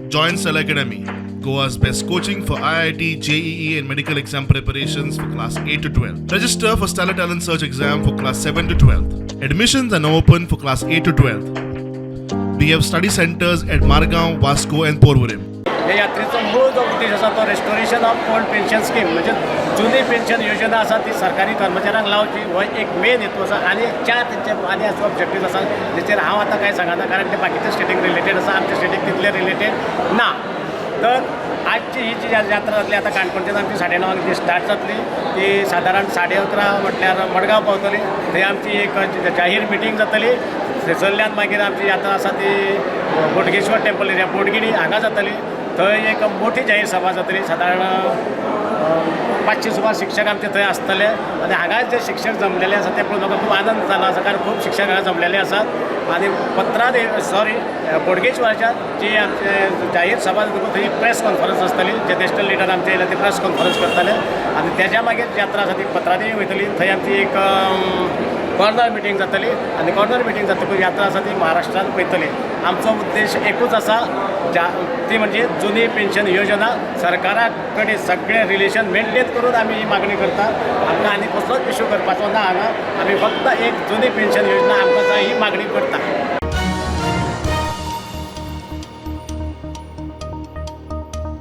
Join Stellar Academy, Goa's best coaching for IIT, JEE, and medical exam preparations for class 8 to 12. Register for Stellar Talent Search exam for class 7 to 12. Admissions are now open for class 8 to 12. We have study centers at Margaon, Vasco, and Porvorim. हे यात्रेचो मूळ जो उद्देश आसा तो restoration of old pension scheme, म्हणजे जुनी pension योजना आसा ती सरकारी कर्मचाऱ्यांक लावची हो एक मेन हेतू आसा. आनी चार तेंचे आनी आसा ऑब्जेक्टीव आसा जेचेर हांव आतां कांय सांगना, कारण ते बाकीच्या स्टेटीक रिलेटेड आसा, आमच्या स्टेटीक तितले रिलेटेड ना. तर आजची ही जी यात्रा जातली आतां काणकोणच्यान आमची 9:30 जी स्टार्ट जातली ती सादारण 11:30 म्हटल्यार मडगांव पावतली. थंय आमची एक जाहीर मिटींग जातली. थंयसरल्यान मागीर आमची यात्रा आसा ती बोडगेश्वर टेम्पल एरिया बोडगिणी हांगा जातली. थंय एक मोठी जाहीर सभा जातली. सादारण 500 सुमार शिक्षक आमचे थंय आसतले आनी हांगा जे शिक्षक जमलेले आसा ते पळोवन म्हाका खूब आनंद जालो आसा, कारण खूब शिक्षक हांगा जमलेले आसात. आनी पत्रादे सॉरी बोडगेश्वराच्या जी आमचे जाहीर सभा जातकूच थंय प्रेस कॉन्फरन्स आसतली. जे नॅशनल लिडर आमचे येयले ते प्रेस कॉन्फरन्स करतले आनी तेज्या मागीर यात्रा आसा ती पत्रादेवी वयतली. थंय आमची एक कॉर्नर मिटींग जातली आनी कॉर्नर मिटींग जातकूच यात्रा आसा ती महाराष्ट्रान वयतली. आमचो उद्देश एकूच आसा ज्या ती म्हणजे जुनी पेन्शन योजना. सरकारा कडेन सगळें रिलेशन मेंटेन करून आमी ही मागणी करता. आमकां आनी कसलोच इशू करपाचो ना हांगा. आमी फक्त एक जुनी पेन्शन योजना आमकां जाय ही मागणी करता.